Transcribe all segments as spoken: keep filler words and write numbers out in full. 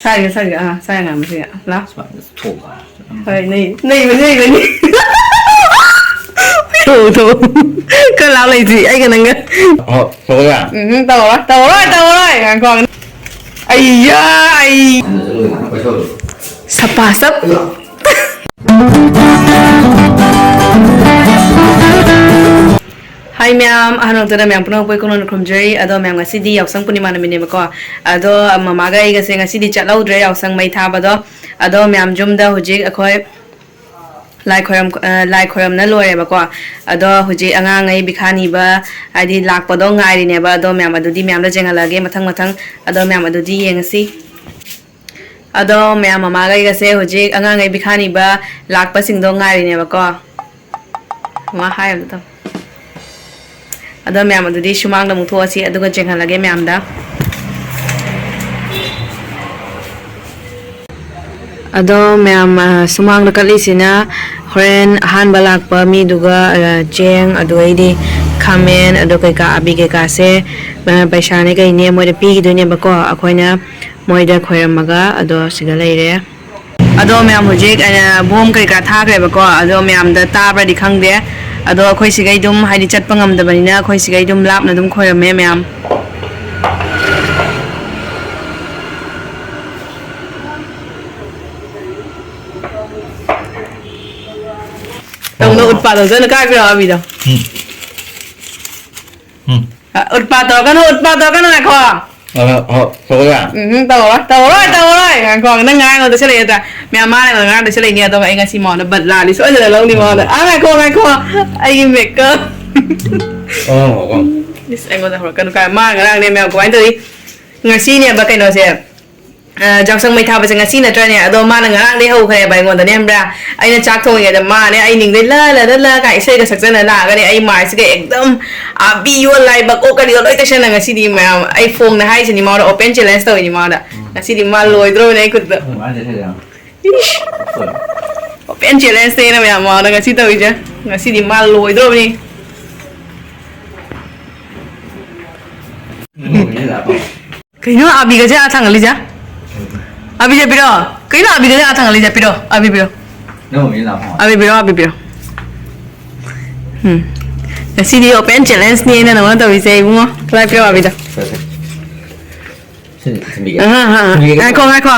ꯁꯥꯏꯒ ꯁꯥꯏꯒ ꯑꯥ ꯁꯥꯏ ꯉꯥꯡꯕꯁꯤꯒ ꯂꯥ꯫ ꯁꯨꯃꯥꯏꯅ ꯊꯣꯛꯑꯒ꯫ ꯍꯣꯏ ꯅꯩ ꯅꯩꯕ ꯅꯩꯕꯅꯤ꯫ ꯊꯣꯛ ꯊꯣꯛ꯫ ꯈꯔ ꯂꯥꯎ ꯂꯩꯁꯤ ꯑꯩꯒ ꯅꯪꯒ꯫ ꯑꯣ ꯊꯣꯛꯑꯒ꯫ ꯎꯝ ꯇꯧꯔꯣꯏ ꯇꯧꯔꯣꯏ ꯇꯧꯔꯣꯏ ꯉꯥꯏꯈꯣ꯫ ꯑꯩꯌꯥ ꯑꯩ꯫ ꯁꯄꯥ ꯁꯞ꯫ ꯍꯥꯏ ꯃꯌꯥꯝ, ꯑꯍꯥꯟꯕ ꯃꯛꯇꯗ ꯃꯌꯥꯝ ꯄꯨꯝꯅꯃꯛꯄꯨ ꯏꯀꯣꯛꯅꯅ ꯈꯨꯔꯨꯝꯖꯔꯤ꯫ ꯑꯗꯣ ꯃꯌꯥꯝ, ꯉꯁꯤꯗꯤ ꯌꯥꯎꯁꯪ ꯄꯨꯔꯅꯤꯃꯥ ꯅꯨꯃꯤꯠꯅꯦꯕꯀꯣ꯫ ꯑꯗꯣ ꯃꯃꯥꯒ ꯑꯩꯒꯁꯦ ꯉꯁꯤꯗꯤ ꯆꯠꯍꯧꯗ꯭ꯔꯦ ꯌꯥꯎꯁꯪ ꯃꯩ ꯊꯥꯕꯗꯣ꯫ ꯑꯗꯣ ꯃꯌꯥꯝ, ꯌꯨꯝꯗ ꯍꯧꯖꯤꯛ ꯑꯩꯈꯣꯏ ꯂꯥꯏ ꯈꯣꯏꯔꯝ-, ꯑ, ꯂꯥꯏ ꯈꯣꯏꯔꯝꯅ ꯂꯣꯏꯔꯦꯕꯀꯣ꯫ ꯑꯗꯣ ꯍꯧꯖꯤꯛ ꯑꯉꯥꯡꯉꯩ ꯕꯤꯈꯥ ꯅꯤꯕ, ꯍꯥꯏꯗꯤ ꯂꯥꯛꯄꯗꯣ ꯉꯥꯏꯔꯤꯅꯦꯕ꯫ ꯑꯗꯣ ꯃꯌꯥꯝ, ꯑꯗꯨꯗꯤ ꯃꯌꯥꯝꯗ ꯌꯦꯡꯍꯜꯂꯛꯑꯒꯦ ꯃꯊꯪ ꯃꯊꯪ꯫ ꯑꯗꯣ ꯃꯌꯥꯝ, ꯑꯗꯨꯗꯤ ꯌꯦꯡꯉꯁꯤ꯫ ꯑꯗꯣ ꯃꯌꯥꯝ, ꯃꯃꯥꯒ ꯑꯩꯒꯁꯦ ꯍꯧꯖꯤꯛ ꯑꯉꯥꯡꯉꯩ ꯕꯤꯈꯥ ꯅꯤꯕ ꯂꯥꯛꯄꯁꯤꯡꯗꯣ ꯉꯥꯏꯔꯤꯅꯦꯕꯀꯣ꯫ ꯃꯃꯥ ꯍꯥꯏ ꯑꯝꯇ ꯇꯧ꯫ ꯑꯗꯣ ꯃꯌꯥꯝ, ꯑꯗꯨꯗꯤ ꯁꯨꯃꯥꯡꯗ ꯑꯃꯨꯛ ꯊꯣꯛꯑꯁꯤ, ꯑꯗꯨꯒ ꯌꯦꯡꯍꯜꯂꯒꯦ ꯃꯌꯥꯝꯗ꯫ ꯑꯗꯣ ꯃꯌꯥꯝ, ꯑ, ꯁꯨꯃꯥꯡꯗ ꯀꯠꯂꯤꯁꯤꯅ ꯍꯣꯔꯦꯟ ꯑꯍꯥꯟꯕ ꯂꯥꯛꯄ ꯃꯤꯗꯨꯒ, ꯑ, ꯆꯦꯡ, ꯑꯗꯨꯗꯩꯗꯤ ꯈꯥꯃꯦꯟ, ꯑꯗꯨ ꯀꯩꯀꯥ, ꯑꯕꯤ ꯀꯩꯀꯥꯁꯦ, ꯑ, ꯄꯩꯁꯥꯅꯦ ꯀꯩꯅꯦ ꯃꯣꯏꯗ ꯄꯤꯈꯤꯗꯣꯏꯅꯦꯕꯀꯣ꯫ ꯑꯩꯈꯣꯏꯅ ꯃꯣꯏꯗ ꯈꯣꯏꯔꯝꯃꯒ꯫ ꯑꯗꯣ ꯁꯤꯗ ꯂꯩꯔꯦ꯫ ꯑꯗꯣ ꯃꯌꯥꯝ, ꯍꯧꯖꯤꯛ, ꯑ, ꯕꯣꯝ ꯀꯩꯀꯥ ꯊꯥꯈ꯭ꯔꯦꯕꯀꯣ꯫ ꯑꯗꯣ ꯃꯌꯥꯝꯗ ꯇꯥꯕ꯭ꯔꯗꯤ ꯈꯪꯗꯦ꯫ ꯑꯗꯣ ꯑꯩꯈꯣꯏ ꯁꯤꯒꯩ ꯑꯗꯨꯝ, ꯍꯥꯏꯗꯤ, ꯆꯠꯄ ꯉꯝꯗꯕꯅꯤꯅ ꯑꯩꯈꯣꯏ ꯁꯤꯒꯩ ꯑꯗꯨꯝ ꯂꯥꯞꯅ ꯑꯗꯨꯝ ꯈꯣꯏꯔꯝꯃꯦ ꯃꯌꯥꯝ꯫ ꯇꯧꯅꯣ, ꯎꯠꯄꯥꯗꯣ ꯐꯖꯅ ꯀꯥꯏꯕꯤꯔꯣ, ꯑꯕꯤꯗꯣ꯫ ꯎꯝ꯫ ꯎꯝ꯫ ꯑ, ꯎꯠꯄꯥ ꯇꯧꯔꯛꯀꯅꯨ, ꯎꯠꯄꯥ ꯇꯧꯔꯛꯀꯅꯨ, ꯉꯥꯏꯈꯣ꯫ ꯑ, ꯍꯣ, ꯇꯧꯔꯒ? ꯎꯝ, ꯎꯝ, ꯇꯧꯔꯣꯏ, ꯇꯧꯔꯣꯏ, ꯇꯧꯔꯣꯏ꯫ ꯉꯥꯏꯈꯣ, ꯅꯪ ꯉꯔꯥꯡ ꯑꯩꯉꯣꯟꯗ ꯁꯤꯜꯂꯛꯑꯦ ꯅꯠꯇ꯭ꯔꯥ? ꯃꯌꯥꯝ, ꯃꯥꯅ ꯑꯩꯉꯣꯟꯗ ꯉꯔꯥꯡꯗ ꯁꯤꯜꯂꯛꯏꯅꯦ, ꯑꯗꯨꯒ ꯑꯩ ꯉꯁꯤ ꯃꯉꯣꯟꯗ ꯕꯗꯂꯥꯗꯤ ꯁꯣꯏꯗꯅ ꯂꯧꯅꯤ ꯃꯉꯣꯟꯗ꯫ ꯑꯥ, ꯉꯥꯏꯈꯣ, ꯉꯥꯏꯈꯣ꯫ ꯑꯩꯒꯤ ꯃꯦꯀꯞ꯫ ꯑꯣ, ꯑꯣ꯫ ꯏꯁ, ꯑꯩꯉꯣꯟꯗ ꯍꯧꯔꯛꯀꯅꯨ ꯀꯥꯏ꯫ ꯃꯥ ꯉꯔꯥꯡꯅꯦ ꯃꯌꯥꯝ ꯀꯃꯥꯏꯅ ꯇꯧꯋꯤ? ꯉꯁꯤꯅꯦꯕ ꯀꯩꯅꯣꯁꯦ꯫ ꯑ, ꯌꯥꯎꯁꯪ ꯃꯩ ꯊꯥꯕꯁꯦ ꯉꯁꯤ ꯅꯠꯇ꯭ꯔꯅꯦ? ꯑꯗꯣ ꯃꯥꯅ ꯉꯔꯥꯡꯗꯩ ꯍꯧꯈ꯭ꯔꯦꯕ ꯑꯩꯉꯣꯟꯗꯅꯦ, ꯈꯪꯕ꯭ꯔꯥ? ꯑꯩꯅ ꯆꯥꯛ ꯊꯣꯡꯉꯤꯉꯩꯗ ꯃꯥꯅꯦ ꯑꯩ ꯅꯤꯡꯗꯩ ꯂ ꯂ ꯂ ꯂ ꯀꯥꯏ ꯏꯁꯩꯒ ꯁꯛꯆꯅ ꯂꯥꯛꯑꯒꯅꯦ, ꯑꯩ ꯃꯥꯏꯁꯤꯒ ꯑꯦꯛꯗꯝ ꯑꯥꯕꯤ ꯌꯣ ꯂꯥꯏ ꯕꯛ ꯑꯣ ꯀꯔꯤꯑꯣ ꯂꯣꯏ ꯇꯩꯁꯟꯅ ꯉꯁꯤꯗꯤ ꯃꯌꯥꯝ ꯑꯩ ꯐꯣꯡꯅ ꯍꯥꯏꯁꯤꯅꯤ ꯃꯥꯉꯣꯟꯗ, open challenge ꯇꯧꯔꯤꯅꯤ ꯃꯥꯉꯣꯟꯗ꯫ ꯉꯁꯤꯗꯤ ꯃꯥ ꯂꯣꯏꯗ꯭ꯔꯣꯕꯅꯦ ꯑꯩ ꯈꯨꯠꯇ꯫ ꯏꯁ! Open challengeꯅꯦꯅ ꯃꯌꯥꯝ ꯃꯥꯉꯣꯟꯗ ꯉꯁꯤ ꯇꯧꯔꯤꯁꯦ꯫ ꯉꯁꯤꯗꯤ ꯃꯥ ꯂꯣꯏꯗ꯭ꯔꯣꯕꯅꯤ꯫ ꯀꯩꯅꯣ ꯑꯥꯕꯤꯒꯁꯦ ꯑꯥ ꯊꯥꯡꯒꯠꯂꯤꯁꯦ? ꯑꯕꯤꯁꯦ ꯄꯤꯔꯣ꯫ ꯀꯩꯅꯣ ꯑꯕꯤꯗꯨꯅ ꯑꯥ ꯊꯥꯡꯒꯠꯂꯤꯁꯦ? ꯄꯤꯔꯣ, ꯑꯕꯤ ꯄꯤꯔꯣ꯫ ꯅꯪ ꯃꯃꯤꯡ ꯂꯥꯛꯄ ꯃꯥꯜꯂꯦ꯫ ꯑꯕꯤ ꯄꯤꯔꯣ, ꯑꯕꯤ ꯄꯤꯔꯣ꯫ ꯎꯝ꯫ ꯉꯁꯤꯗꯤ open challengeꯅꯤ ꯑꯩꯅ ꯅꯉꯣꯟꯗ ꯇꯧꯔꯤꯁꯦ, ꯏꯕꯨꯡꯉꯣ꯫ ꯀꯗꯥꯏ ꯄꯤꯔꯣ ꯑꯕꯤꯗꯣ? ꯁꯦ, ꯁꯦ꯫ ꯁꯤ ꯊꯝꯕꯤꯒꯦ꯫ ꯑꯍꯥ, ꯑꯍꯥ, ꯑꯍꯥ꯫ ꯊꯝꯕꯤꯒꯦ꯫ ꯉꯥꯏꯈꯣ, ꯉꯥꯏꯈꯣ꯫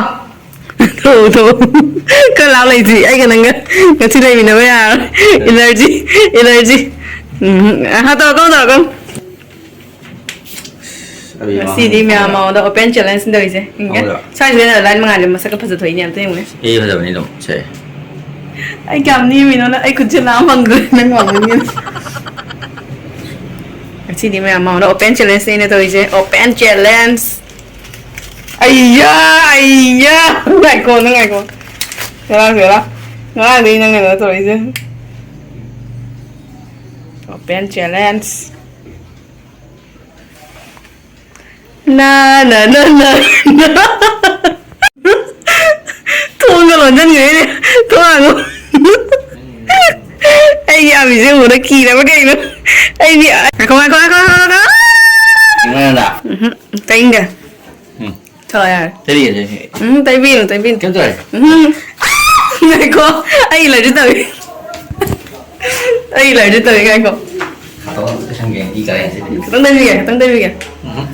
ꯊꯣꯛꯎ, ꯊꯣꯛꯎ꯫ ꯈꯔ ꯂꯥꯞ ꯂꯩꯇ꯭ꯔꯤ꯫ ꯑꯩꯒ ꯅꯪꯒ ꯉꯁꯤ ꯂꯩꯃꯤꯟꯅꯕ ꯌꯥꯔꯣꯏ꯫ Energy, energy꯫ ꯎꯝ, ꯑꯍꯥ, ꯇꯧꯔꯛꯀꯅꯨ, ꯇꯧꯔꯛꯀꯅꯨ꯫ ꯑꯕꯤ ꯉꯁꯤꯗꯤ ꯃꯥꯡꯍꯟꯕ ꯃꯌꯥꯝ ꯐꯪꯉꯦ꯫ ꯃꯉꯣꯟꯗ open challengeꯅꯤ ꯇꯧꯔꯤꯁꯦ꯫ ꯌꯦꯡꯒꯦ꯫ ꯃꯉꯣꯟꯗ꯫ ꯁ꯭ꯋꯥꯏꯁꯤꯗ ꯑꯣꯏꯅ line ꯃꯉꯥꯜꯁꯦ ꯃꯁꯛꯀ ꯐꯖꯊꯣꯛꯏꯅꯦ, ꯑꯝꯇ ꯌꯦꯡꯉꯨꯅꯦ꯫ ꯑꯦ, ꯐꯖꯕꯅꯤ ꯑꯗꯨꯝ꯫ ꯁꯦ꯫ ꯑꯩ ꯀꯌꯥꯝ ꯅꯦꯝꯃꯤꯅꯣ ꯅꯪ, ꯑꯩ ꯈꯨꯠꯁꯦ ꯂꯥꯝ ꯐꯪꯗ꯭ꯔꯦ ꯅꯪ ꯋꯥꯡꯃꯟꯒꯤꯅ꯫ ꯉꯁꯤꯗꯤ ꯃꯌꯥꯝ ꯃꯉꯣꯟꯗ open challengeꯅꯤ ꯑꯩꯅ ꯇꯧꯔꯤꯁꯦ, open challenge꯫ ꯑꯩꯌꯥ, ꯑꯩꯌꯥ꯫ ꯉꯥꯏꯈꯣ, ꯅꯪ ꯉꯥꯏꯈꯣ꯫ ꯉꯔꯥꯡꯁꯨ ꯉꯔꯥꯡ꯫ ꯉꯔꯥꯡꯗꯒꯤ ꯅꯪꯅ ꯀꯩꯅꯣ ꯇꯧꯔꯛꯏꯁꯦ꯫ Open challenge꯫ ꯅꯥ, ꯅꯥ, ꯅꯥ, ꯅꯥ, ꯅꯥ꯫ ꯊꯣꯡꯒ ꯂꯣꯟꯁꯤꯟꯈ꯭ꯔꯦꯅꯦ꯫ ꯊꯣꯡ ꯍꯥꯡꯉꯣ꯫ ꯑꯩꯒꯤ ꯑꯕꯤꯁꯦ ꯎꯕꯗ ꯀꯤꯔꯕ ꯀꯩꯅꯣ? ꯑꯩꯗꯤ, ꯉꯥꯏꯈꯣ, ꯉꯥꯏꯈꯣ, ꯉꯥꯏꯈꯣ, ꯉꯥꯏꯈꯣ, ꯉꯥꯏꯈꯣ꯫ ꯎꯝꯍꯨꯝ, ꯇꯥꯅꯤꯡꯗꯦ꯫ ꯎꯝ꯫ ꯊꯣꯛꯑꯣ ꯌꯥꯔꯦ꯫ ꯇꯩꯕꯤꯒꯦ, ꯇꯩꯕꯤꯒꯦ꯫ ꯎꯝ, ꯇꯩꯕꯤꯅꯨ, ꯇꯩꯕꯤꯅꯨ꯫ ꯀꯩꯝ ꯇꯧꯔꯣꯏ꯫ ꯎꯝ꯫ ꯉꯥꯏꯈꯣ, ꯑꯩ allergy ꯇꯧꯏ꯫ ꯑꯩ allergy ꯇꯧꯏ, ꯉꯥꯏꯈꯣ꯫ ꯈꯥꯇꯣꯟ ꯂꯣꯏꯁꯟꯒꯦ, ꯏ ꯀꯥꯏ ꯉꯁꯤꯗꯤ꯫ ꯈꯤꯇꯪ ꯇꯩꯕꯤꯒꯦ, ꯈꯤꯇꯪ ꯇꯩꯕꯤꯒꯦ꯫ ꯎꯝ꯫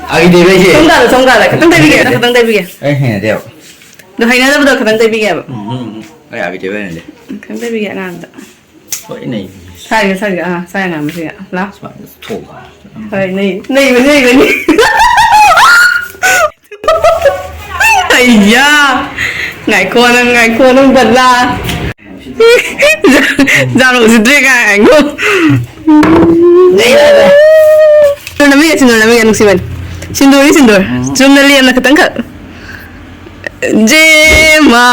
ꯑꯩ ꯇꯩꯕ ꯍꯩꯇꯦ꯫ ꯁꯣꯝ ꯀꯥꯜꯂꯣ, ꯁꯣꯝ ꯀꯥꯜꯂꯣ꯫ ꯈꯤꯇꯪ ꯇꯩꯕꯤꯒꯦ, ꯈꯤꯇꯪ ꯇꯩꯕꯤꯒꯦ꯫ ꯑꯩ ꯍꯩꯅꯗꯦꯕ꯫ ꯑꯗꯣ ꯍꯩꯅꯗꯕꯗꯣ ꯈꯤꯇꯪ ꯇꯩꯕꯤꯒꯦꯕ꯫ ꯎꯝ, ꯎꯝ, ꯎꯝ꯫ ꯑꯩ ꯑꯕꯤ ꯇꯩꯕ ꯍꯩꯅꯗꯦ꯫ ꯈꯤꯇꯪ ꯇꯩꯕꯤꯒꯦ ꯑꯉꯥꯡꯗ꯫ ꯍꯣꯏ, ꯅꯩ꯫ ꯁꯥꯏꯒ, ꯁꯥꯏꯒ, ꯑꯥ, ꯁꯥꯏ ꯑꯉꯥꯡꯕꯁꯤꯒ꯫ ꯂꯥ꯫ ꯁꯨꯃꯥꯏꯅ ꯊꯣꯛꯑꯒ꯫ ꯍꯣꯏ, ꯅꯩ-, ꯅꯩꯕꯅꯤ, ꯅꯩꯕꯅꯤ꯫ ꯑꯩꯌꯥ! ꯉꯥꯏꯈꯣ ꯅꯪ, ꯉꯥꯏꯈꯣ ꯅꯪ, ꯕꯗꯂꯥ꯫ ꯖꯥꯔꯣ ꯎꯁꯤꯠꯇ꯭ꯔꯦ ꯀꯥꯏ, ꯉꯥꯏꯈꯣ꯫ ꯅꯩꯔꯦ꯫ ꯅꯝꯕꯤꯒꯦ, ꯁꯤꯟꯗꯨꯔ ꯅꯝꯕꯤꯒꯦ, ꯅꯨꯡꯁꯤꯕꯅꯤ꯫ ꯁꯤꯟꯗꯨꯔꯅꯤ, ꯁꯤꯟꯗꯨꯔ꯫ ꯎꯝ꯫ ꯆꯨꯝꯅ ꯂꯦꯝꯅ ꯈꯤꯇꯪꯈꯛ꯫ ꯖꯦꯃꯥ꯫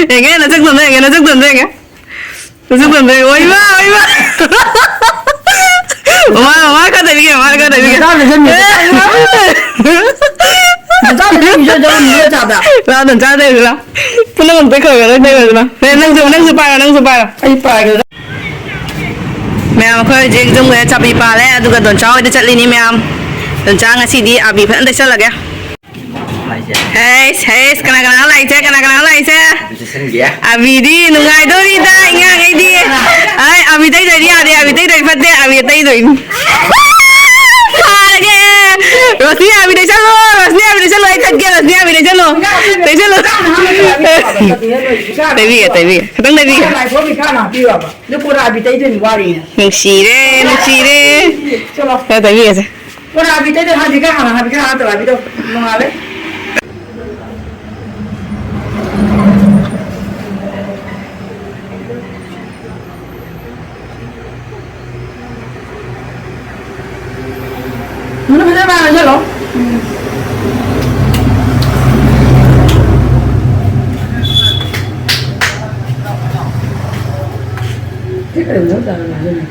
ꯌꯦꯡꯉꯦ, ꯅꯁꯛ ꯇꯣꯟꯗꯣ ꯌꯦꯡꯉꯦ, ꯅꯁꯛ ꯇꯣꯟꯗꯣ ꯌꯦꯡꯉꯦ꯫ ꯅꯁꯛ ꯇꯣꯟꯗꯣ ꯌꯦꯡꯉꯦ꯫ ꯑꯣꯏꯃꯥ, ꯑꯣꯏꯃꯥ꯫ ꯃꯃꯥ, ꯃꯃꯥ ꯈꯔ ꯇꯩꯕꯤꯒꯦ, ꯃꯃꯥ ꯈꯔ ꯇꯩꯕꯤꯒꯦ꯫ ꯃꯆꯥ ꯂꯩꯖꯟꯕꯤꯒꯦ꯫ ꯃꯆꯥ ꯂꯩꯖꯟꯕꯤꯒꯦ, ꯆꯥꯗ꯫ ꯂꯥꯎ, ꯅꯪ ꯆꯥ ꯇꯩꯔꯨꯁꯤ ꯂꯥꯎ꯫ ꯄꯨꯟꯅ ꯑꯃꯨꯛ ꯇꯩꯈ꯭ꯔꯒ ꯂꯣꯏ ꯇꯩꯔꯨꯁꯤ ꯂꯥꯎ꯫ ꯅꯪꯁꯨ, ꯅꯪꯁꯨ ꯄꯥꯏꯔꯣ, ꯅꯪꯁꯨ ꯄꯥꯏꯔꯣ꯫ ꯑꯩ ꯄꯥꯏꯒꯦ꯫ ꯃꯌꯥꯝ, ꯑꯩꯈꯣꯏ ꯍꯧꯖꯤꯛ ꯌꯨꯝꯗ ꯆꯥꯕꯤ ꯄꯥꯜꯂꯦ, ꯑꯗꯨꯒ ꯗꯣꯟꯆꯥ ꯍꯣꯏꯗ ꯆꯠꯂꯤꯅꯤ ꯃꯌꯥꯝ꯫ ꯗꯣꯟꯆꯥ ꯉꯁꯤꯗꯤ ꯑꯕꯤ ꯐꯖꯅ ꯇꯩꯁꯜꯂꯒꯦ꯫ ꯍꯩꯁ, ꯍꯩꯁ, ꯀꯅꯥ ꯀꯅꯥ ꯂꯥꯛꯏꯁꯦ? ꯀꯅꯥ ꯀꯅꯥ ꯂꯥꯛꯏꯁꯦ? ꯑꯕꯤꯗꯤ ꯅꯨꯡꯉꯥꯏꯗꯣꯔꯤꯗ, ꯏꯉꯥꯡꯈꯩꯗꯤ꯫ ꯑꯩ ꯑꯕꯤ ꯇꯩꯗ꯭ꯔꯗꯤ ꯌꯥꯗꯦ, ꯑꯕꯤ ꯇꯩꯗ꯭ꯔꯗꯤ ꯐꯠꯇꯦ, ꯑꯕꯤ ꯇꯩꯗꯣꯏꯅꯤ꯫ ꯐꯥꯔꯒꯦ꯫ ꯔꯣꯁꯅꯤ ꯑꯕꯤ ꯇꯩꯁꯜꯂꯣ, ꯔꯣꯁꯅꯤ ꯑꯕꯤ ꯇꯩꯁꯜꯂꯣ, ꯑꯩ ꯊꯠꯀꯦ, ꯔꯣꯁꯅꯤ ꯑꯕꯤ ꯇꯩꯁꯜꯂꯣ꯫ ꯇꯩꯁꯜꯂꯣ꯫ ꯇꯩꯕꯤꯒꯦ, ꯇꯩꯕꯤꯒꯦ꯫ ꯈꯤꯇꯪ ꯇꯩꯕꯤꯒꯦ꯫ ꯂꯥꯏꯐꯣꯝ ꯈꯔ ꯍꯥꯞꯄꯤꯌꯣꯕ꯫ ꯑꯗꯨ ꯀꯣꯔꯥ ꯑꯕꯤ ꯇꯩꯗꯣꯏꯅꯤ, ꯋꯥꯔꯤꯅꯦ꯫ ꯅꯨꯡꯁꯤꯔꯦ, ꯅꯨꯡꯁꯤꯔꯦ꯫ ꯆꯠꯂꯣ꯫ ꯈꯔ ꯇꯩꯕꯤꯒꯦꯁꯦ꯫ ꯀꯣꯔꯥ ꯑꯕꯤ ꯇꯩꯗꯣꯏ ꯍꯥꯟꯅꯗꯤ ꯈꯔ ꯍꯥꯟꯅ ꯍꯥꯞꯄꯤ, ꯈꯔ ꯍꯥꯟꯅ ꯇꯧꯔ ꯑꯕꯤꯗꯣ ꯅꯣꯡꯉꯥꯜꯂꯦ꯫ ꯃꯅꯨꯡ ꯐꯖꯅ ꯃꯥꯡꯍꯜꯂꯣ꯫ ꯎꯝ꯫ ꯁꯤ ꯀꯩꯅꯣ ꯇꯧꯔ ꯃꯥꯜꯂꯦ꯫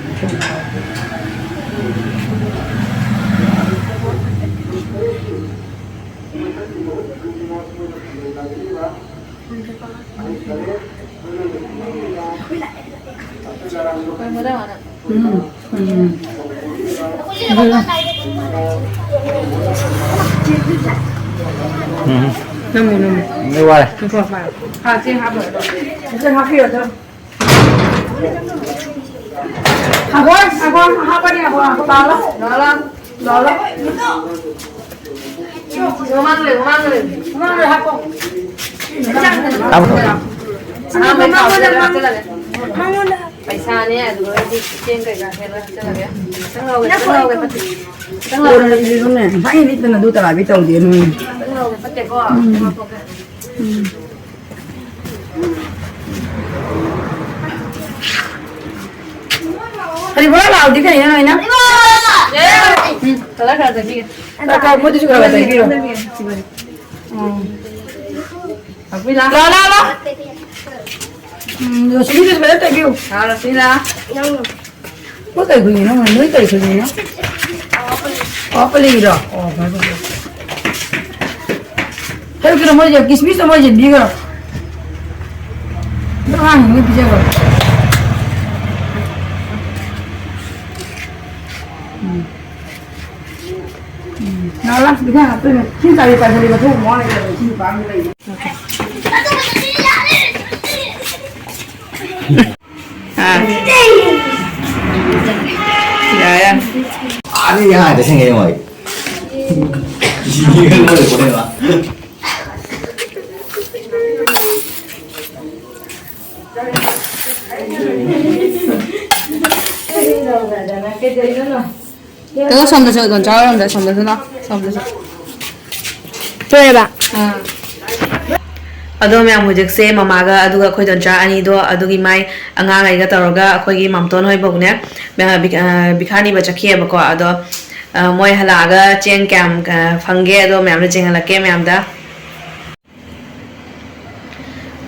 ꯎꯝ, ꯎꯝ꯫ ꯎꯝ꯫ ꯅꯝꯃꯣ, ꯅꯝꯃꯣ꯫ ꯂꯣꯏ ꯋꯥꯔꯦ꯫ ꯉꯥꯏꯈꯣ, ꯉꯥꯏꯈꯣ꯫ ꯍꯥ, ꯆꯦ ꯍꯥꯞꯄ ꯂꯣꯏꯔꯦ꯫ ꯆꯦ ꯍꯥꯞꯄꯤꯔꯣ, ꯑꯗꯣ꯫ ꯉꯥꯏꯈꯣ, ꯉꯥꯏꯈꯣ, ꯍꯥꯞꯄꯅꯤ, ꯉꯥꯏꯈꯣ, ꯉꯥꯏꯈꯣ, ꯂꯥꯛꯑꯣ, ꯂꯥꯛꯑꯣ, ꯂꯥꯛꯑꯣ, ꯂꯥꯛꯑꯣ꯫ ꯃꯃꯥꯡ ꯂꯩꯌꯨ, ꯃꯃꯥꯡ ꯂꯩꯌꯨ꯫ ꯃꯃꯥꯡ ꯂꯩꯌꯨ, ꯍꯥꯞꯄꯣ꯫ ꯍꯥꯞꯄꯣ꯫ ꯃꯉꯣꯟꯗ, ꯃꯉꯣꯟꯗ꯫ ꯄꯩꯁꯥꯅꯦ, ꯑꯗꯨꯒ ꯍꯧꯖꯤꯛ ꯆꯦꯡ ꯀꯩꯀꯥ ꯈꯔ ꯂꯣꯏ ꯍꯥꯞꯆꯜꯂꯒꯦ꯫ ꯈꯤꯇꯪ ꯂꯧꯍꯧꯒꯦ, ꯈꯤꯇꯪ ꯂꯧꯍꯧꯒꯦ, ꯐꯠꯇꯦ꯫ ꯈꯤꯇꯪ ꯂꯧꯍꯧꯒꯦ, ꯐꯠꯇꯦ꯫ ꯀꯣꯟꯅ ꯏꯕꯅꯦ, ꯉꯁꯥꯏ ꯅꯤꯠꯇꯅ ꯑꯗꯨ ꯇꯔꯥꯕꯤ ꯇꯧꯗꯦ, ꯅꯣꯏ꯫ ꯈꯤꯇꯪ ꯂꯧꯍꯧꯒꯦ, ꯐꯠꯇꯦꯀꯣ꯫ ꯎꯝ꯫ ꯎꯝ꯫ ꯍꯔꯤꯕꯣꯂꯥ ꯂꯥꯎꯗꯤ ꯀꯩꯅꯣ ꯅꯣꯏꯅ? ꯎꯝ꯫ ꯈꯔ ꯈꯔ ꯇꯩꯕꯤꯒꯦ꯫ ꯈꯔ ꯈꯔ ꯃꯣꯏꯗꯁꯨ ꯈꯔ ꯈꯔ ꯇꯩꯕꯤꯔꯣ꯫ ꯎꯝ꯫ ꯂꯥꯛꯄꯤ ꯂꯥ꯫ ꯂꯥ, ꯂꯥ, ꯂꯥ꯫ ꯎꯝ, ꯔꯣꯁꯤꯕꯤꯗꯁꯨ ꯐꯖꯅ ꯇꯩꯕꯤꯌꯨ꯫ ꯂꯥ, ꯔꯣꯁꯤꯕꯤ ꯂꯥ꯫ ꯃꯣꯏ ꯀꯔꯤ ꯈꯨꯏꯅꯣ? ꯅꯣꯏ ꯀꯔꯤ ꯈꯨꯏꯅꯣ? ꯑꯣ, ꯄꯂꯤꯒꯤꯔꯣ? ꯑꯣ, ꯐꯔꯦ, ꯐꯔꯦ꯫ ꯍꯥꯏꯔꯨꯀꯩꯅꯣ, ꯃꯣꯏꯁꯦ ꯀꯤꯁꯃꯤꯁꯇꯣ ꯃꯣꯏꯁꯦ ꯄꯤꯈ꯭ꯔꯣ꯫ ꯑꯗꯨ ꯑꯉꯥꯡꯁꯤꯡꯗ ꯄꯤꯖꯈ꯭ꯔꯣ꯫ ꯎꯝ꯫ ꯎꯝ꯫ ꯉꯔꯥꯡ ꯏꯟꯁꯥꯡ ꯍꯥꯞꯇꯣꯏꯅꯦ꯫ ꯁꯤ ꯆꯥꯔꯤ ꯄꯥꯏꯁꯜꯂꯤ ꯃꯊꯧ ꯃꯋꯥ ꯂꯩꯇꯦ꯫ ꯁꯤ ꯅꯨꯄꯥ ꯑꯃ ꯂꯩ꯫ ꯑꯥ꯫ ꯌꯥꯔꯦ, ꯌꯥꯔꯦ꯫ ꯑꯥꯗꯩ ꯍꯥꯏꯗ ꯁꯦꯡꯉꯦ ꯃꯣꯏ꯫ ꯁꯤꯒꯦ ꯂꯣꯏꯔꯦ ꯄꯣꯠꯅꯦꯕ꯫ ꯀꯩꯗꯧꯔꯗꯅ, ꯀꯩꯗꯧꯔꯤꯅꯣ? ꯀꯩꯅꯣ, ꯁꯣꯝꯗꯁꯨ, ꯗꯣꯟꯆꯥ ꯍꯣꯏꯔꯣꯝꯗ, ꯁꯣꯝꯗꯁꯨ ꯂꯥꯛꯑꯣ, ꯁꯣꯝꯗꯁꯨ꯫ ꯊꯣꯛꯑꯦꯕ? ꯑꯥ꯫ ꯑꯗꯣ ꯃꯌꯥꯝ, ꯍꯧꯖꯤꯛꯁꯦ ꯃꯃꯥꯒ ꯑꯗꯨꯒ ꯑꯩꯈꯣꯏ ꯗꯣꯟꯆꯥ ꯑꯅꯤꯗꯣ, ꯑꯗꯨꯒꯤ ꯃꯥꯏ ꯑꯉꯥꯡꯈꯩꯒ ꯇꯧꯔꯒ ꯑꯩꯈꯣꯏꯒꯤ ꯃꯥꯝꯇꯣꯟ ꯍꯣꯏꯐꯥꯎꯅꯦ, ꯑ, ꯕꯤ-, ꯑ, ꯕꯤꯈꯥ ꯅꯤꯕ ꯆꯠꯈꯤꯑꯕꯀꯣ꯫ ꯑꯗꯣ, ꯑ, ꯃꯣꯏ ꯍꯜꯂꯛꯑꯒ ꯆꯦꯡ ꯀꯌꯥꯝ, ꯑ, ꯐꯪꯒꯦ, ꯑꯗꯣ ꯃꯌꯥꯝꯗꯣ ꯆꯦꯡꯍꯜꯂꯛꯀꯦ ꯃꯌꯥꯝꯗ꯫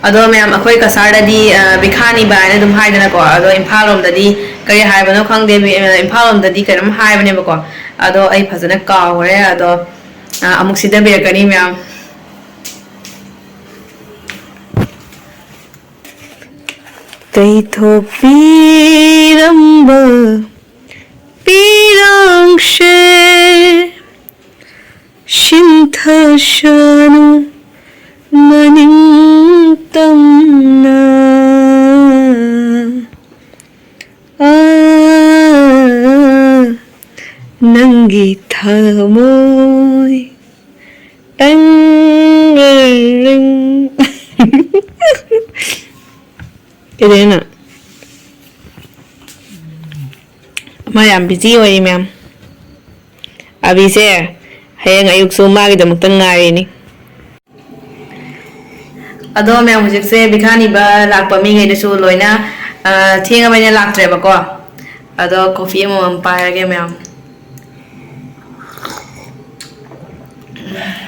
ꯑꯗꯣ ꯃꯌꯥꯝ, ꯑꯩꯈꯣꯏ ꯀꯁꯥꯔꯗꯗꯤ, ꯑ, ꯕꯤꯈꯥꯅꯤꯕ ꯍꯥꯏꯅ ꯑꯗꯨꯝ ꯍꯥꯏꯗꯅꯀꯣ, ꯑꯗꯣ ꯏꯝꯐꯥꯜ ꯂꯣꯝꯗꯗꯤ ꯀꯔꯤ ꯍꯥꯏꯕꯅꯣ ꯈꯪꯗꯦ, ꯕꯤ-, ꯑ, ꯏꯝꯐꯥꯜ ꯂꯣꯝꯗꯗꯤ ꯀꯩꯅꯣꯝ ꯍꯥꯏꯕꯅꯦꯕꯀꯣ, ꯑꯗꯣ ꯑꯩ ꯐꯖꯅ ꯀꯥꯎꯈ꯭ꯔꯦ꯫ ꯑꯗꯣ, ꯑ, ꯑꯃꯨꯛ ꯁꯤꯗꯕꯤꯔꯛꯀꯅꯤ ꯃꯌꯥꯝ꯫ ꯇꯩꯊꯣꯛꯄꯤꯔꯝꯕ ꯄꯤꯔꯥꯡꯁꯦ ꯁꯤꯟꯊꯁꯅꯨ ꯃꯅꯤꯡ ꯇꯝꯅ꯫ ꯑꯥ, ꯅꯪꯒꯤ ꯊꯃꯣꯏ ꯇꯪ-, ꯀꯩꯗꯧꯔꯤꯅꯣ? ꯃꯥ ꯌꯥꯝ ꯕꯤꯖꯤ ꯑꯣꯏꯔꯤ, ꯃꯌꯥꯝ꯫ ꯑꯕꯤꯁꯦ ꯍꯌꯦꯡ ꯑꯌꯨꯛꯁꯨ ꯃꯥꯒꯤꯗꯃꯛꯇ ꯉꯥꯏꯔꯤꯅꯤ꯫ ꯑꯗꯣ ꯃꯌꯥꯝ, ꯍꯧꯖꯤꯛꯁꯦ ꯕꯤꯈꯥꯅꯤꯕ ꯂꯥꯛꯄ ꯃꯤꯈꯩꯗꯨꯁꯨ ꯂꯣꯏꯅ, ꯑ, ꯊꯦꯡꯉꯕꯅꯤꯅ ꯂꯥꯛꯇ꯭ꯔꯦꯕꯀꯣ꯫ ꯑꯗꯣ ꯀꯣꯐꯤ ꯑꯃꯃꯝ ꯄꯥꯏꯔꯒꯦ ꯃꯌꯥꯝ꯫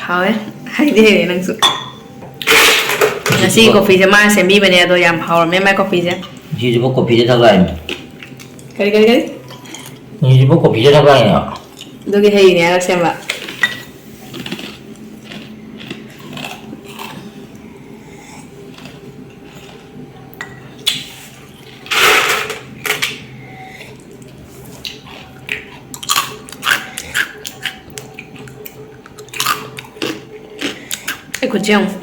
ꯍꯥꯎꯋꯦ꯫ ꯍꯩꯗꯤ ꯍꯩꯔꯦ ꯅꯪꯁꯨ꯫ ꯉꯁꯤꯒꯤ ꯀꯣꯐꯤꯁꯦ ꯃꯥꯅ ꯁꯦꯝꯕꯤꯕꯅꯦ, ꯑꯗꯣ ꯌꯥꯝ ꯍꯥꯎꯔꯝꯃꯦ ꯃꯥꯏ ꯀꯣꯐꯤꯁꯦ꯫ ꯉꯁꯤꯁꯤꯕꯨ ꯀꯣꯐꯤꯁꯦ ꯊꯛꯂꯥꯛꯏꯅꯦ꯫ ꯀꯔꯤ, ꯀꯔꯤ, ꯀꯔꯤ? ꯉꯁꯤꯁꯤꯕꯨ ꯀꯣꯐꯤꯁꯦ ꯊꯛꯂꯥꯛꯏꯅꯦ꯫ ꯑꯗꯨꯒꯤ ꯍꯩꯔꯤꯅꯦ ꯍꯥꯏꯔ ꯁꯦꯝꯕ꯫ ꯑꯩ ꯈꯨꯠꯁꯦ ꯌꯦꯡꯉꯨ꯫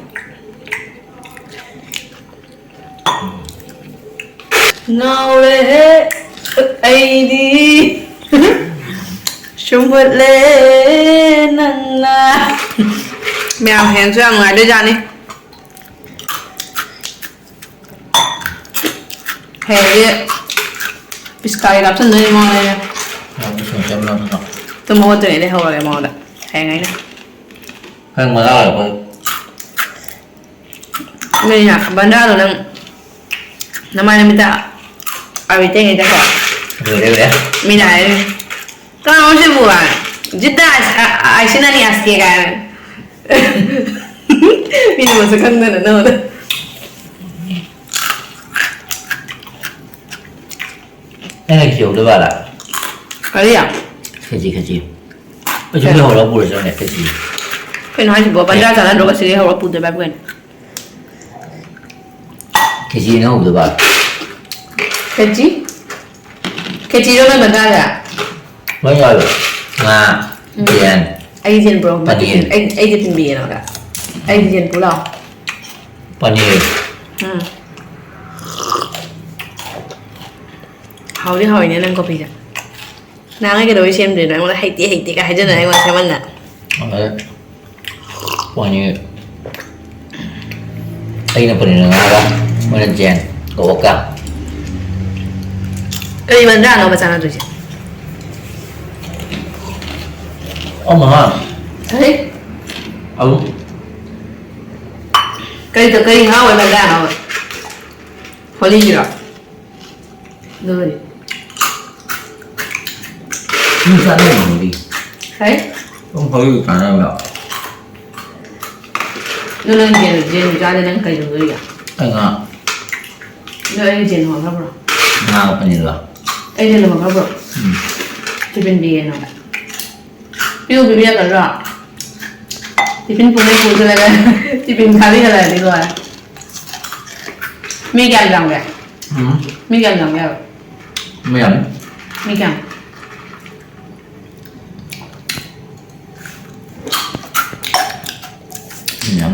ꯉꯥꯎꯔꯦꯍꯦ ꯑꯩꯗꯤ꯫ ꯁꯨꯝ ꯍꯨꯠꯂꯦ ꯅꯪꯅ꯫ ꯃꯌꯥꯝ ꯍꯌꯦꯡꯁꯨ ꯌꯥꯝ ꯅꯨꯡꯉꯥꯏꯗꯣꯏꯖꯥꯠꯅꯤ꯫ ꯍꯌꯦꯡꯗꯤ ꯄꯤꯁꯀꯥꯔꯤ ꯀꯥꯞꯁꯟꯗꯣꯏꯅꯤ ꯃꯉꯣꯟꯗ ꯑꯩꯅ꯫ ꯌꯥꯝ ꯁꯨꯝ ꯆꯝꯅ ꯇꯨꯝ ꯍꯧꯒꯠꯇ꯭ꯔꯤꯉꯩꯗ ꯍꯧꯔꯒꯦ ꯃꯉꯣꯟꯗ꯫ ꯍꯌꯦꯡ ꯑꯩꯅ꯫ ꯅꯪ ꯃꯉꯥ ꯑꯣꯏꯔꯛꯄ꯫ ꯅꯣꯏꯅ ꯕꯟꯗ꯭ꯔꯥꯗꯣ ꯅꯪ ꯅꯃꯥꯏ ꯅꯃꯤꯠꯇ ꯑꯥꯔꯕꯤ ꯇꯩꯉꯩꯗꯀꯣ꯫ ꯂꯣꯏꯔꯦ, ꯂꯣꯏꯔꯦ꯫ ꯃꯤꯅ ꯍꯥꯏꯔꯤꯅꯦ, "ꯀꯅꯥꯅꯣ ꯁꯤꯕꯨ?" ꯍꯥꯏ꯫ "ꯖꯤꯠꯇ ꯑꯥꯏꯁ-, ꯑꯥ, ꯑꯥꯏꯁꯤꯅꯥꯅꯤ ꯑꯥꯏꯁꯀꯦ" ꯀꯥꯏꯅ꯫ ꯃꯤꯅ ꯃꯁꯛ ꯈꯪꯗꯅ ꯅꯉꯣꯟꯗ꯫ ꯑꯩꯅ ꯈꯦꯎꯗ ꯕꯥꯂꯥ꯫ ꯀꯔꯤ? ꯈꯦꯆꯤ, ꯈꯦꯆꯤ꯫ ꯑꯩꯁꯨ ꯀꯩ? ꯂꯩꯍꯧꯔ ꯄꯨꯔꯁꯤꯔꯅꯦ, ꯈꯦꯆꯤ꯫ ꯀꯩꯅꯣ ꯍꯥꯏꯁꯤꯕꯣ? ꯕꯟꯗ꯭ꯔꯥ ꯆꯥꯟꯅꯗ꯭ꯔꯣ? ꯉꯁꯤ ꯂꯩꯍꯧꯔ ꯄꯨꯗꯣꯏ ꯚꯥꯏꯕꯨ ꯀꯩꯅꯣ? ꯈꯦꯆꯤ ꯂꯩꯍꯧꯗ ꯕꯥꯂꯥ꯫ ꯈꯦꯆꯤ? ꯈꯦꯆꯤꯔꯣ ꯅꯣꯏ ꯕꯟꯗ꯭ꯔꯥꯁꯦ? ꯂꯣꯏ ꯌꯥꯎꯔꯦ꯫ ꯉꯥ, ꯎꯝ꯫ ꯌꯦꯟ, ꯑꯩ ꯌꯦꯟ ꯄꯨꯔꯛꯑꯣ꯫ ꯄꯅꯤꯔ꯫ ꯑꯩ, ꯑꯩꯗꯤ ꯊꯤꯟꯕꯤꯒꯦ ꯅꯉꯣꯟꯗ꯫ ꯑꯩꯗꯤ ꯌꯦꯟ ꯄꯨ ꯂꯥꯛꯑꯣ꯫ ꯄꯅꯤꯔ꯫ ꯎꯝ꯫ ꯍꯥꯎꯗꯤ ꯍꯥꯎꯋꯤꯅꯦ ꯅꯪ ꯀꯣꯐꯤꯁꯦ꯫ ꯅꯍꯥꯟꯉꯩ ꯀꯩꯗꯧꯕꯩ ꯁꯦꯝꯗ꯭ꯔꯤꯅꯣ? ꯑꯩꯉꯣꯟꯗ ꯍꯩꯇꯦ ꯍꯩꯇꯦꯒ ꯍꯥꯏꯖꯟꯅꯔꯦ ꯑꯩꯉꯣꯟꯗ ꯁꯦꯝꯍꯟꯗꯅ꯫ ꯑꯗꯩ ꯄꯅꯤꯔ꯫ ꯑꯩꯅ ꯄꯅꯤꯔ ꯉꯥꯒ, ꯃꯣꯏꯅ ꯖꯦꯟ ꯀꯣꯛꯀ꯫ ꯀꯔꯤ ꯃꯟꯗ꯭ꯔꯥꯅꯣꯕ ꯆꯥꯟꯅꯗꯣꯏꯁꯦ? ꯑꯣ ꯃꯃꯥ꯫ ꯀꯔꯤ? ꯑꯗꯨꯝ꯫ ꯀꯔꯤ, ꯀꯔꯤ ꯉꯥ ꯑꯣꯏ ꯃꯟꯗ꯭ꯔꯥꯅꯣꯕ? ꯍꯣꯂꯤꯒꯤꯔꯣ? ꯑꯗꯨꯒꯗꯤ꯫ ꯃꯤ ꯆꯥꯅꯩ ꯍꯣꯂꯤ꯫ ꯀꯔꯤ? ꯑꯗꯨꯝ ꯍꯣꯂꯤ ꯆꯥꯅꯕ꯭ꯔꯣ? ꯑꯗꯨ ꯅꯪ ꯖꯦꯟ, ꯖꯦꯟ ꯆꯥꯗꯦ, ꯅꯪ ꯀꯩ ꯇꯧꯗꯣꯔꯤꯒꯦ? ꯑꯩ ꯉꯥ꯫ ꯑꯗꯨ ꯑꯩꯅ ꯖꯦꯟ ꯍꯣꯡꯈ꯭ꯔꯕ꯭ꯔꯣ? ꯉꯥꯒ ꯄꯅꯤꯔꯒ꯫ ꯑꯩ ꯖꯦꯟ ꯍꯣꯡꯈ꯭ꯔꯕ꯭ꯔꯣ? ꯎꯝ꯫ ꯇꯤꯐꯤꯟ ꯄꯤꯒꯦ ꯅꯪ꯫ ꯄꯤꯌꯨ, ꯄꯤꯕꯤꯔꯛꯀꯗ꯭ꯔꯣ? ꯇꯤꯐꯤꯟ ꯄꯨꯡ ꯄꯨ ꯆꯠꯂꯒ ꯇꯤꯐꯤꯟ ꯊꯥꯕꯤꯍꯜꯂꯛꯑꯗꯤ ꯂꯣꯏꯔꯦ꯫ ꯃꯤ ꯀꯌꯥꯝ ꯆꯥꯝꯒꯦ? ꯎꯝ꯫ ꯃꯤ ꯀꯌꯥꯝ ꯆꯥꯝꯒꯦ ꯍꯥꯏꯕ? ꯃꯤ ꯌꯥꯝꯃꯤ꯫ ꯃꯤ ꯀꯌꯥꯝ? ꯃꯌꯥꯝ꯫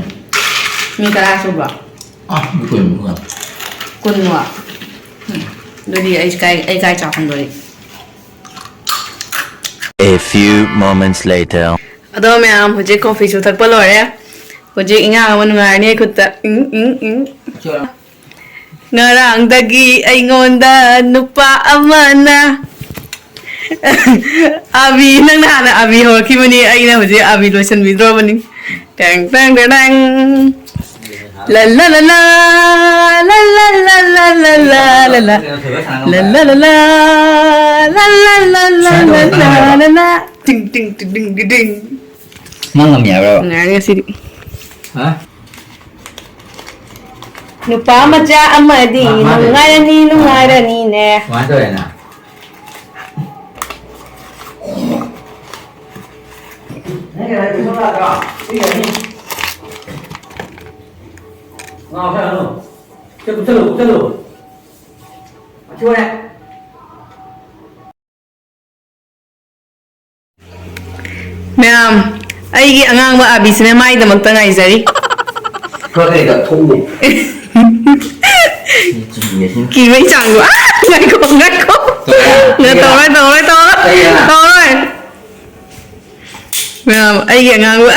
ꯃꯤ ꯇꯔꯥ ꯁꯨꯕ꯭ꯔꯣ? ꯑꯥ, ꯃꯤ ꯀꯨꯟꯃꯨꯛ ꯉꯥꯏ꯫ ꯀꯨꯟꯃꯨꯛ? ꯎꯝ꯫ ꯑꯗꯨꯗꯤ ꯑꯩ ꯀꯥꯏ, ꯑꯩ ꯀꯥꯏ ꯆꯥꯛ ꯐꯪꯗꯣꯔꯤ? A few moments later. ꯑꯗꯣ ꯃꯌꯥꯝ, ꯍꯧꯖꯤꯛ ꯀꯣꯐꯤꯁꯨ ꯊꯛꯄ ꯂꯣꯏꯔꯦ꯫ ꯍꯧꯖꯤꯛ ꯏꯟꯖꯥꯡ ꯑꯃ ꯅꯨꯡꯉꯥꯏꯔꯅꯤ ꯑꯩ ꯈꯨꯠꯇ꯫ ꯏꯪ, ꯏꯪ, ꯏꯪ꯫ ꯉꯔꯥꯡꯗꯒꯤ ꯑꯩꯉꯣꯟꯗ ꯅꯨꯄꯥ ꯑꯃꯅ ꯑꯕꯤ, ꯅꯪꯅ ꯍꯥꯟꯅ ꯑꯕꯤ ꯍꯧꯔꯛꯈꯤꯕꯅꯤ, ꯑꯩꯅ ꯍꯧꯖꯤꯛ ꯑꯕꯤ ꯂꯣꯏꯁꯤꯟꯕꯤꯗ꯭ꯔꯣꯕꯅꯤ꯫ ꯇꯦꯡ, ꯇꯦꯡ, ꯇꯦꯡ, ꯇꯦꯡ꯫ ꯂ ꯂ ꯂ ꯂ, ꯂ ꯂ ꯂ ꯂ ꯂ ꯂ ꯂ ꯂ꯫ ꯂ ꯂ ꯂ ꯂ, ꯂ ꯂ ꯂ ꯂ ꯂ ꯂ ꯂ꯫ ꯇꯤꯡ, ꯇꯤꯡ, ꯇꯤꯡ, ꯇꯤꯡ, ꯇꯤꯡ, ꯇꯤꯡ꯫ ꯅꯪ ꯉꯝꯃꯤ ꯍꯥꯏꯕ꯭ꯔꯕ? ꯅꯨꯡꯉꯥꯏꯔꯦ ꯉꯁꯤꯗꯤ꯫ ꯍꯥ? ꯅꯨꯄꯥ ꯃꯆꯥ ꯑꯃꯗꯤ ꯃꯥ-, ꯃꯥꯅꯦ꯫ ꯅꯨꯡꯉꯥꯏꯔꯅꯤ, ꯅꯨꯡꯉꯥꯏꯔꯅꯤꯅꯦ꯫ ꯀꯃꯥꯏꯅ ꯇꯧꯔꯦ ꯅꯪ? ꯅꯪ ꯀꯩꯅꯣ ꯄꯤꯊꯣꯛ ꯂꯥꯛꯇ꯭ꯔꯣ? ꯄꯤꯒꯅꯤ꯫ ꯉꯥ ꯈꯔ ꯍꯜꯂꯣ꯫ ꯁꯤ ꯀꯨꯞꯁꯜꯂꯨ, ꯀꯨꯞꯁꯜꯂꯨ꯫ ꯃꯊꯤ ꯋꯥꯔꯦ꯫ ꯃꯌꯥꯝ, ꯑꯩꯒꯤ ꯑꯉꯥꯡꯕ ꯑꯥꯕꯤꯁꯤꯅ ꯃꯥꯏꯗꯃꯛꯇ ꯉꯥꯏꯖꯔꯤ꯫ ꯈꯔ ꯀꯩꯗ ꯊꯣꯛꯎ꯫ ꯀꯤꯕꯩ ꯆꯥꯡꯗꯣ꯫ ꯑꯥ! ꯉꯥꯏꯈꯣ, ꯉꯥꯏꯈꯣ꯫ ꯇꯧꯔꯦ꯫ ꯇꯧꯔꯣꯏ, ꯇꯧꯔꯣꯏ, ꯇꯧꯔꯣꯏ꯫ ꯀꯩꯒꯤꯅꯣ? ꯇꯧꯔꯣꯏ꯫ ꯃꯌꯥꯝ, ꯑꯩꯒꯤ ꯑꯉꯥꯡꯕ,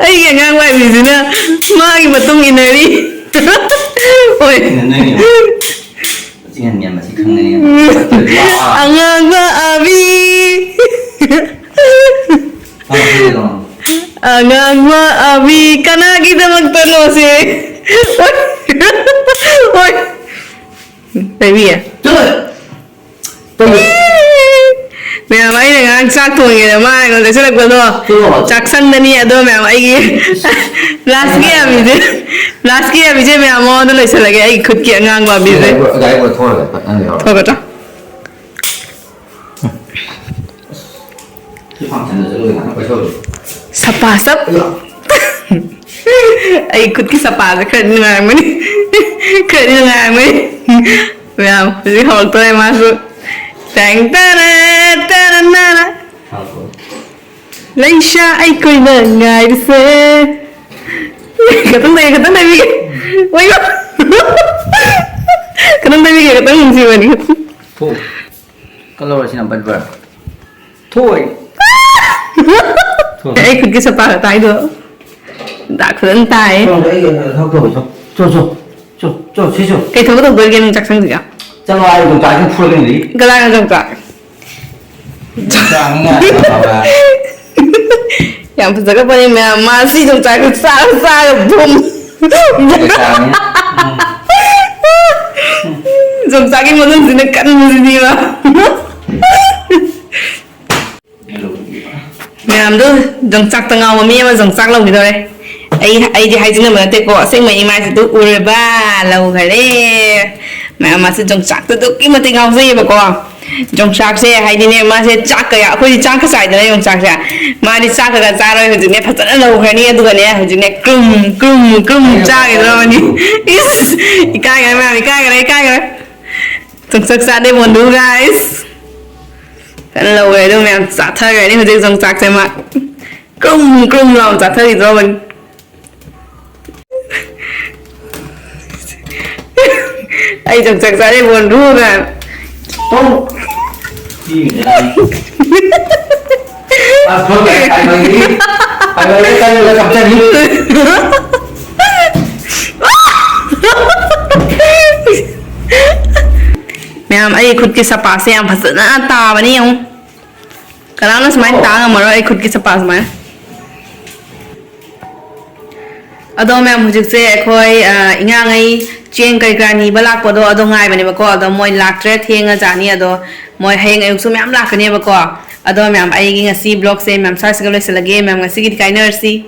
ꯑꯩꯒꯤ ꯑꯉꯥꯡꯕ ꯑꯥꯕꯤꯁꯤꯅ ꯃꯥꯒꯤ ꯃꯇꯨꯡ ꯏꯟꯅꯔꯤ꯫ ꯍꯣꯏ꯫ ꯏꯟꯅꯔꯤ꯫ ꯆꯤꯡꯍꯟꯒꯦ ꯃꯁꯤ ꯈꯪꯒꯅꯤ꯫ ꯑꯉꯥꯡꯕ ꯑꯥꯕꯤ꯫ ꯑꯥ, ꯁꯤꯗꯤ ꯀꯩꯅꯣ꯫ ꯑꯉꯥꯡꯕ ꯑꯥꯕꯤ ꯀꯅꯥꯒꯤꯗꯃꯛꯇꯅꯣ ꯁꯤ? ꯍꯣꯏ꯫ ꯂꯩꯕꯤꯌꯦ꯫ ꯆꯠꯂꯣ꯫ ꯃꯌꯥꯝ, ꯑꯩꯅ ꯉꯔꯥꯡ ꯆꯥꯛ ꯊꯣꯡꯉꯦꯅ ꯃꯥ ꯑꯩꯉꯣꯟꯗ ꯆꯠꯂꯛꯄꯗꯣ ꯆꯥꯛꯁꯪꯗꯅꯤ꯫ ꯑꯗꯣ ꯃꯌꯥꯝ, ꯑꯩꯒꯤ ꯂꯥꯁꯀꯤ ꯑꯕꯤꯁꯦ, ꯂꯥꯁꯀꯤ ꯑꯕꯤꯁꯦ ꯃꯌꯥꯝ ꯃꯉꯣꯟꯗ ꯂꯣꯏꯁꯤꯜꯂꯒꯦ, ꯑꯩꯒꯤ ꯈꯨꯠꯀꯤ ꯑꯉꯥꯡꯕ ꯑꯕꯤꯁꯦ꯫ ꯒꯥꯔꯤ ꯄꯨꯔ ꯊꯣꯛꯑꯒ ꯅꯪ ꯌꯥꯎꯔꯣ꯫ ꯊꯣꯛꯀꯗ꯭ꯔꯥ? ꯁꯤ ꯐꯪꯁꯟꯗ ꯆꯠꯂꯨꯏ ꯉꯥꯛꯇꯪ ꯀꯣꯏꯊꯣꯛꯎꯁꯤ꯫ ꯁꯄꯥ ꯁꯞ꯫ ꯑꯩꯌꯥ꯫ ꯑꯩ ꯈꯨꯠꯀꯤ ꯁꯄꯥꯁꯦ ꯈꯔꯗꯤ ꯅꯨꯡꯉꯥꯏꯔꯝꯒꯅꯤ꯫ ꯈꯔꯗꯤ ꯅꯨꯡꯉꯥꯏꯔꯝꯒꯅꯤ꯫ ꯃꯌꯥꯝ, ꯍꯧꯖꯤꯛ ꯍꯧꯔꯛꯇꯣꯔꯦ ꯃꯥꯁꯨ꯫ ꯇꯦꯡ ꯇꯔꯥ ꯇꯔꯥ ꯅꯥꯔꯥ꯫ ꯍꯥꯎꯀꯣ꯫ ꯂꯩꯁꯥ ꯑꯩꯈꯣꯏꯅ ꯉꯥꯏꯔꯤꯁꯦ꯫ ꯈꯇꯪ ꯂꯩ, ꯈꯇꯪ ꯂꯩꯕꯤꯒꯦ꯫ ꯋꯥꯏ, ꯈꯇꯪ ꯂꯩꯕꯤꯒꯦ, ꯈꯇꯪ ꯅꯨꯡꯁꯤꯕꯅꯤ꯫ ꯊꯣꯛ꯫ ꯀꯂꯔ ꯑꯁꯤꯅ ꯕꯠꯕꯔ꯫ ꯊꯣꯛꯑꯣꯏ꯫ ꯊꯣꯛꯑꯣꯏ꯫ ꯑꯩ ꯈꯨꯠꯀꯤ ꯁꯄꯥ ꯇꯥꯏꯗꯣ꯫ ꯗꯥꯛ ꯐꯖꯅ ꯇꯥꯏ꯫ ꯊꯣꯛꯑꯣꯏ, ꯑꯩ ꯀꯩꯅꯣ ꯊꯕꯛ ꯇꯧꯔꯤ, ꯊꯣꯛ꯫ ꯆꯣ, ꯆꯣ꯫ ꯆꯣ, ꯆꯣ, ꯁꯤ ꯆꯣ꯫ ꯀꯩ ꯊꯕꯛ ꯇꯧꯗꯣꯏꯒꯦ ꯅꯪ ꯆꯥꯛꯁꯪꯁꯤꯒ? ꯆꯠꯂꯣ ꯍꯥꯏ, ꯌꯣꯡꯆꯥꯛꯁꯤꯅ ꯐꯨꯔꯒꯅꯤ꯫ ꯀꯗꯥꯏꯅꯣ ꯌꯣꯡꯆꯥꯛ? ꯌꯣꯡꯆꯥꯛ ꯑꯉꯥꯡꯕ꯫ ꯌꯥꯝ ꯐꯖꯈ꯭ꯔꯕꯅꯦ ꯃꯌꯥꯝ꯫ ꯃꯥ ꯁꯤ ꯌꯣꯡꯆꯥꯛꯁꯦ ꯆꯥꯔ ꯆꯥꯔ ꯕꯨꯝ꯫ ꯌꯣꯡꯆꯥꯛꯅꯤ꯫ ꯎꯝ꯫ ꯌꯣꯡꯆꯥꯛꯀꯤ ꯃꯅꯨꯡꯁꯤꯅ ꯀꯟꯕꯁꯤꯗꯤꯕ꯫ ꯃꯌꯥꯝꯗꯣ ꯌꯣꯡꯆꯥꯛꯇ ꯉꯥꯎꯕ ꯃꯤ ꯑꯃ ꯌꯣꯡꯆꯥꯛ ꯂꯧꯈꯤꯗꯧꯔꯦ꯫ ꯑꯩ, ꯑꯩꯗꯤ ꯍꯥꯏꯖꯤꯟꯅꯕ ꯅꯠꯇꯦꯀꯣ, ꯑꯁꯦꯡꯕ ꯏꯃꯥꯏꯁꯤꯗ ꯎꯔꯕ ꯂꯧꯈꯔꯦ꯫ ꯃꯌꯥꯝ ꯃꯥꯁꯦ ꯌꯣꯡꯆꯥꯛꯇ ꯑꯗꯨꯛꯀꯤ ꯃꯇꯤꯛ ꯉꯥꯎꯖꯩꯌꯦꯕꯀꯣ꯫ ꯌꯣꯡꯆꯥꯛꯁꯦ ꯍꯥꯏꯗꯤꯅꯦ, ꯃꯥꯁꯦ ꯆꯥꯛꯀ ꯌꯥ-, ꯑꯩꯈꯣꯏꯗꯤ ꯆꯥꯛꯀ ꯆꯥꯏꯗꯅ ꯌꯣꯡꯆꯥꯛꯁꯦ꯫ ꯃꯥꯗꯤ ꯆꯥꯛꯀꯒ ꯆꯥꯔꯣꯏ꯫ ꯍꯧꯖꯤꯛꯅꯦ ꯐꯖꯅ ꯂꯧꯈ꯭ꯔꯅꯤ, ꯑꯗꯨꯒꯅꯦ ꯍꯧꯖꯤꯛꯅꯦ ꯀ꯭ꯔꯨꯝ ꯀ꯭ꯔꯨꯝ ꯀ꯭ꯔꯨꯝ ꯆꯥꯈꯤꯗ꯭ꯔꯕꯅꯤ꯫ ꯏꯁ! ꯏꯀꯥꯏꯈ꯭ꯔꯦ ꯃꯌꯥꯝ, ꯏꯀꯥꯏꯈ꯭ꯔꯦ, ꯏꯀꯥꯏꯈ꯭ꯔꯦ꯫ ꯆꯥꯛ ꯆꯥꯗꯦ ꯃꯣꯟꯗꯨ, guys꯫ ꯐꯖꯅ ꯂꯧꯋꯦ ꯑꯗꯨ ꯃꯌꯥꯝ ꯆꯥꯊꯈ꯭ꯔꯅꯤ ꯍꯧꯖꯤꯛ ꯌꯣꯡꯆꯥꯛꯁꯦ ꯃꯥ꯫ ꯀ꯭ꯔꯨꯝ ꯀ꯭ꯔꯨꯝ ꯂꯥꯎ ꯆꯥꯊꯈꯤꯗ꯭ꯔꯣꯕꯅꯤ꯫ ꯑꯩ ꯌꯣꯡꯆꯥꯛ ꯆꯥꯗꯦ ꯃꯣꯟꯗꯨ ꯀꯥꯏꯅ꯫ ꯇꯧ꯫ ꯄꯤꯕꯅꯦ ꯅꯪ꯫ ꯑꯁ, ꯊꯣꯛꯈ꯭ꯔꯦ꯫ ꯍꯥꯏꯃꯟꯒꯤ꯫ ꯍꯥꯏꯃꯟꯒꯤ ꯀꯜꯂꯒ ꯀꯞꯆꯅꯤ꯫ ꯃꯌꯥꯝ, ꯑꯩ ꯈꯨꯠꯀꯤ ꯁꯄꯥꯁꯦ ꯌꯥꯝ ꯐꯖꯅ ꯇꯥꯕꯅꯤ ꯌꯦꯡꯉꯨ꯫ ꯀꯅꯥꯝꯅ ꯁꯨꯃꯥꯏꯅ ꯇꯥ ꯉꯝꯃꯔꯣꯏ ꯑꯩ ꯈꯨꯠꯀꯤ ꯁꯄꯥ ꯁꯨꯃꯥꯏꯅ꯫ ꯑꯗꯣ ꯃꯌꯥꯝ, ꯍꯧꯖꯤꯛꯁꯦ ꯑꯩꯈꯣꯏ, ꯑ, ꯏꯉꯥꯉꯩ ꯆꯦꯡ ꯀꯔꯤ ꯀꯔꯥ ꯅꯤꯕ ꯂꯥꯛꯄꯗꯣ ꯑꯗꯣ ꯉꯥꯏꯕꯅꯦꯕꯀꯣ꯫ ꯑꯗꯣ ꯃꯣꯏ ꯂꯥꯛꯇ꯭ꯔꯦ, ꯊꯦꯡꯉꯖꯥꯠꯅꯤ꯫ ꯑꯗꯣ ꯃꯣꯏ ꯍꯌꯦꯡ ꯑꯌꯨꯛꯁꯨ ꯃꯌꯥꯝ ꯂꯥꯛꯀꯅꯦꯕꯀꯣ꯫ ꯑꯗꯣ ꯃꯌꯥꯝ, ꯑꯩꯒꯤ ꯉꯁꯤ vlogꯁꯦ ꯃꯌꯥꯝ ꯁ꯭ꯋꯥꯏꯁꯤꯒ ꯂꯣꯏꯁꯤꯜꯂꯒꯦ꯫ ꯃꯌꯥꯝ, ꯉꯁꯤꯒꯤꯗꯤ ꯀꯥꯏꯅꯔꯁꯤ꯫